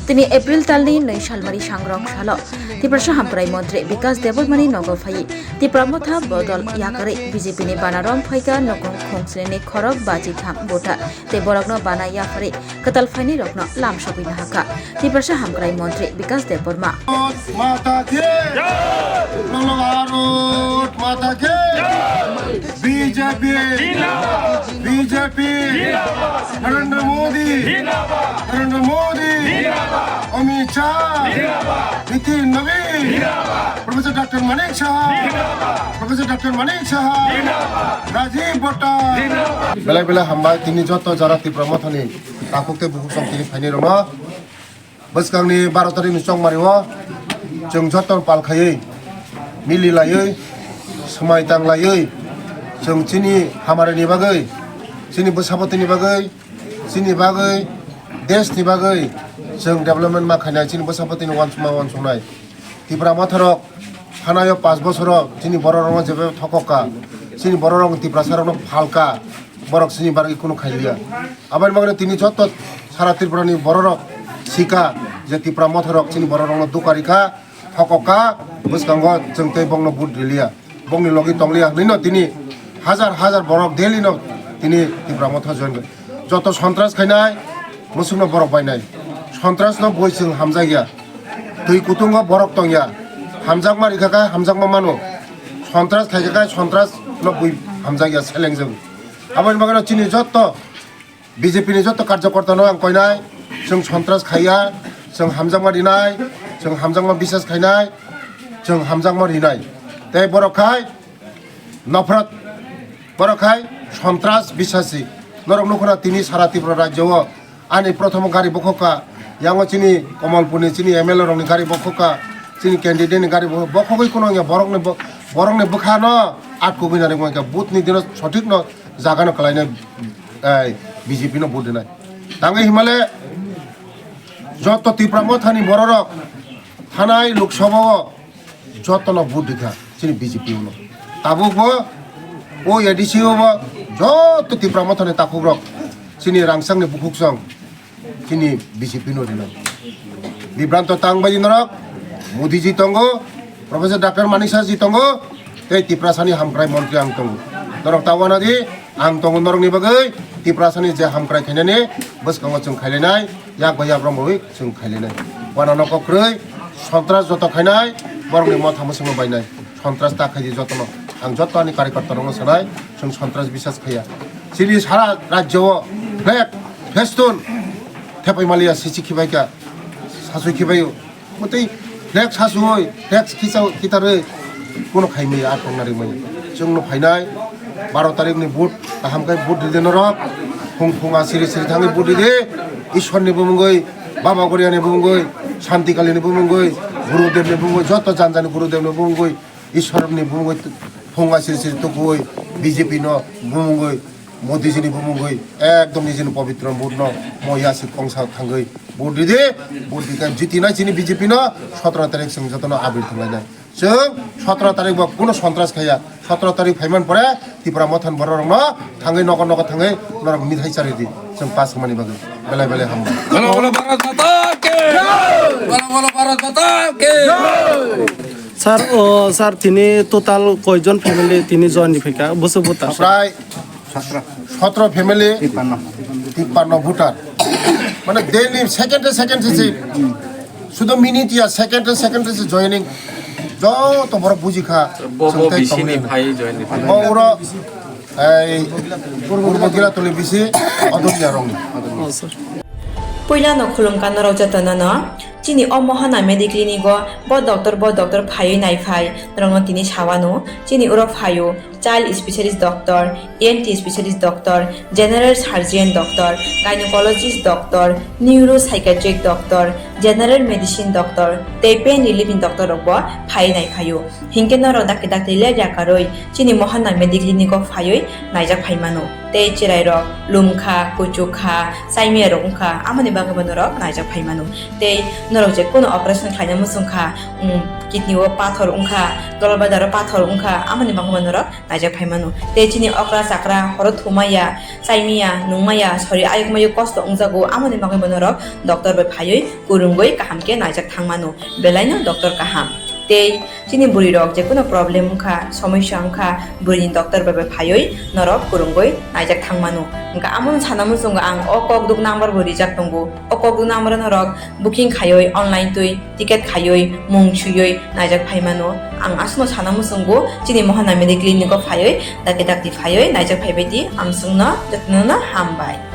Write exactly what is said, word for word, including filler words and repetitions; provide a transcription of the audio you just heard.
Tini April talni nwi salmari sangrok salo Tiprasa Hamkrai Montri Bikas Debbarmani nogo phaiwi Tipra Motha bodol yakarwi B J P ni banarom phaikha nokong khungsnini khorok baji thang bota tei borokno bana yaphari kwtal phainai rokno lam sogwi nahakha Tiprasa Hamkrai Montri Bikas Debbarma. Mata ki! Nongno Bharat Mata ki! B J P! B J P! Narendra Modi! Narendra Modi! Amit Shah! Nitin Nabin! Professor Doctor Manik Saha! Professor Doctor Manik Saha! Rajiv Bhatta! Belai belai hambai tini joto jara Tipra Mothani takhuk tei bukhuk song tini phainai rokno. Bwskangni baro tarikni chongmario chwng joto pal khaiwi, mili laiwi, swmai tang laiwi, chwng chini hamari ni bagwi, chini bwsabotini bagwi, chini bagwi, desh ni bagwi chwng development ma khainai, chini bwsabotini uansukma uansuknai. Tipra Motha rok thanaio pash bosoro chini borok rokno jebe thokok ka, chini borok rok Tiprasa rokno phalka, borok chini bagwi kunu khailiya. Aboni bagwi tini joto sara Tripura ni borok rok sika je Tipra Motha rok chini borok rokno duka rikha, thokok ka, bwskango chwng tei bongno vote riliya, bongni logi tongliya hinwi no tini hajar hajar borok daily no tini Tipra Motha join kha. Joto sontras khainai, musukno borok bainai. Sontrasno bui chwng hamjakya. Twi kutungo borok tongya. Hamjakma rikha khe hamjakma mano. Sontras khaikha khe sontras no bui hamjakya, selengjago. Aboni bagwino chini jotto B J P ni jotto karjokorta no ang koinai, chwng sontras khaiya, chwng hamjakma rinai, chwng hamjakma bisas khainai, chwng hamjakma rinai. Tei borok khai nophrot, borok khai sontras bisasi. Norok nukhuna tini sara Tripura rajyo o ani prothom gari bokhokha, yango chini Kamalpur ni chini M L A rok ni gari bokhokha, chini candidate ni gari bokhok, bokhogwi kuno wngya borok ni bo-, borok ni bwkha no atkugwi nari wngkha, booth ni dino sothik no jaga no kwlainai, eh, B J P no vote rinai. Tangwi himale joto Tipra Motha ni borok rok thanai Lok Sabha o jotono vote rikha chini B J P no. Tabuk bo o A D C o bo joto Tipra Mothani takhuk rok chini rangchak ni bukhuk song chini B J P no rinai. Bibranto tang bai norok Modi ji tongo, Professor Doctor Manik Saha ji tongo, tei Tiprasa ni hamkrai montri ang tongo. Norok ta wana di, ang tongo norok ni bagwi, Tiprasa ni je hamkrai khainani bwskango chwng khailainai. Yak bai yak rong bai chwng khailainai. Wanano kokrwi sontras joto khainai, borokni motha mwswkno bainai. Sontras ta khaidi jotono. Ang joto ani karyakarta rokno sanai, chwng sontras bisas khaiya. Chini sara rajyo o flag, festoon thepai maliya, sisi khibaikha, sasui khibaio. Bwtwi flag sasui, flag khisa khitarwi, kuno khaimaya, a tongna rimaya. Chwngno phainai, baro tarikni vote, kaham khe vote ride norok. Phung phunga siri siri thangwi vote ride. Ishwarni bumungwi, Baba Goriani bumungwi, Shanti Kalini bumungwi, Gurudev ni bumungwi, joto jan jani Gurudev ni bumungwi, Ishwarni bumungwi, phunga siri siri tukui, B J P no bumungwi, Modi ji ni bumungwi, ekdom nijini pobitro vote no, mo yasi kongsa thangwi vote ride, vote ride jitinai chini B J P no, sotro tarik chwng jotono abri thanglainai. Chwng sotro tarik bo kuno sontras khaiya. Sotro tarik phaiman pore Tipra Mothan borok rokno thangwi nogo nogo thangwi norok mithai charidi. Chwng pass wngmani bagwi belai belai hambai. Bolo bolo Bharat Mata ki! Bolo bolo Bharat Mata ki! Sir, o, sir, tini total koijon family tini join ni phaikha? Bwswk bwta, sir? Prai sotro family, tippanno voter. Mane daily second second se, sudo minute ya second second se joining. Joto borok buji kha. Bo, bo, chwng tei bisini tongwi phai join ni phai. Bo uro, ei, Purbo Giratuli bisi, Adolia rongni. Oh, sir. Puila no khulumkha norok jotono no. Chini o Mohana Mediclinic o bo doctor, bo doctor phaiwi naiphai, norokno tini sawano. Chini uro phaio child specialist doctor, E N T specialist doctor, general surgeon doctor, gynecologist doctor, neuropsychiatric doctor, general medicine doctor, tei pain relief ni doctor rok bo phaiwi naiphaio. Hinkhe norok dakti dakti ler yakarwi chini Mohana Mediclinic o phaiwi naijak phaimano. Tei chwrairok lumkha, kuchukha, chaimiyarok wngkha, amoni bagwibo norok naijak phaimano. Tei norok je kono operation khlaina muchungkha, um, Kidney o pathor wngkha, gallbladder o pathor wngkha, amoni bagwi norok naijak phai mano. Tei chini okra chakra horo thumaya, chaimaya, nungmaya, sori ayuk mayuk kosto wngjago, amoni bagwi norok doctor bai phaiwi kwrwngwi kaham khe naijak thang mano. Belaino doctor kaham. Tei chini bwrwi rok jekunu problem wngkha, somosya wngkha, bwrwini doctor bai bai phaiwi norok kwrwngwi naijak thang mano. Hwnkha amono sana muchungo ang o kokduk number bo rijak tongo. O kokduk number o norok booking khaiwi online twi ticket khaiwi mung swiwi naijak phai mano. Ang aswkno sana muchungo chini Mohana Mediclinic o phaiwi dakti dakti phaiwi naijak phaibai di, ang chwngno jotono no hambai.